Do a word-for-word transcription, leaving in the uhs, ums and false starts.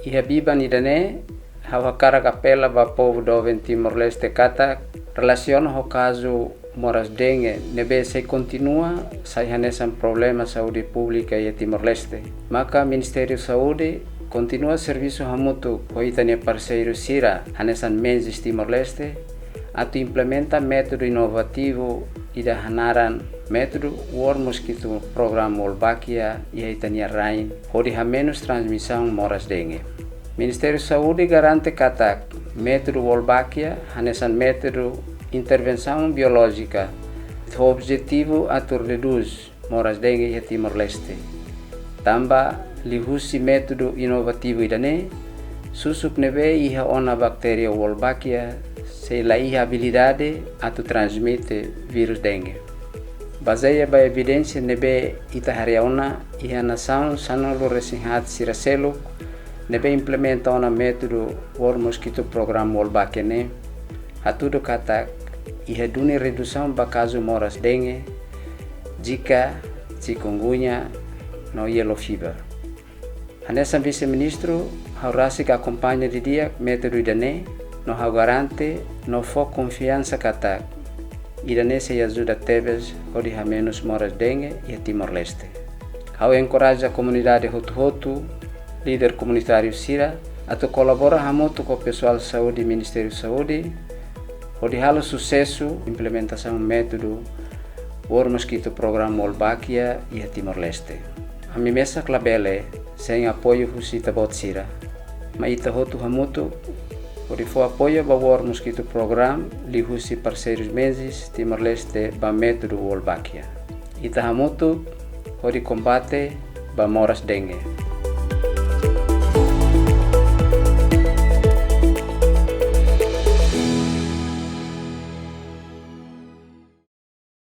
Iha biban ida-ne'e, ha'u hakarak apela ba povu doben Timor-Leste katak, relasiona ho kazu moras dengue ne'ebé sei kontinua sai hanesan problema saúde públika iha Timor-Leste, maka Ministériu Saúde kontinua servisu hamutuk ho ita-nia parseiru sira hanesan Menzies Timor-Leste, atu implementa métodu inovativu ida hanaran métodu World Mosquito Program Wolbachia iha ita-nia rain, hodi hamenus transmisaun moras dengue. Ministériu Saúde garante katak métodu Wolbachia hanesan métodu intervensaun biolójika ho objetivu atu redús moras dengue iha Timor-Leste. Tanba liuhusi métodu inovativu ida-ne'e, susuk ne'ebé iha ona baktéria Wolbachia sei la iha abilidade atu transmite vírus dengue. Bazeia ba evidénsia ne'ebé ita haree ona iha nasaun sanulu-resin-haat sira seluk ne'ebé implementa ona métodu World Mosquito Program Wolbachia ne'e, hatudu katak iha duni redusaun ba kazu moras dengue, Zika, chikungunya no yellow fever. Hanesan Vise-Ministru, ha'u rasik akompaña didi'ak métodu ida-ne'e, no ha'u garante no fó konfiansa katak ida-ne'e sei ajuda tebes hodi hamenus moras dengue iha Timor-Leste. Ha'u enkoraja komunidade hotu-hotu, líder komunitáriu sira, atu kolabora hamutuk ho pesoál saúde Ministériu Saúde, hodi halo susesu implementasaun métodu World Mosquito Program Wolbachia iha Timor-Leste. Ami mesak labele sein apoiu husi ita-boot sira. Mai ita hotu hamutuk hodi fó apoiu ba World Mosquito Program liuhusi parseirus Menzies Timor-Leste ba métodu Wolbachia. Ita hamutuk hodi kombate ba moras dengue.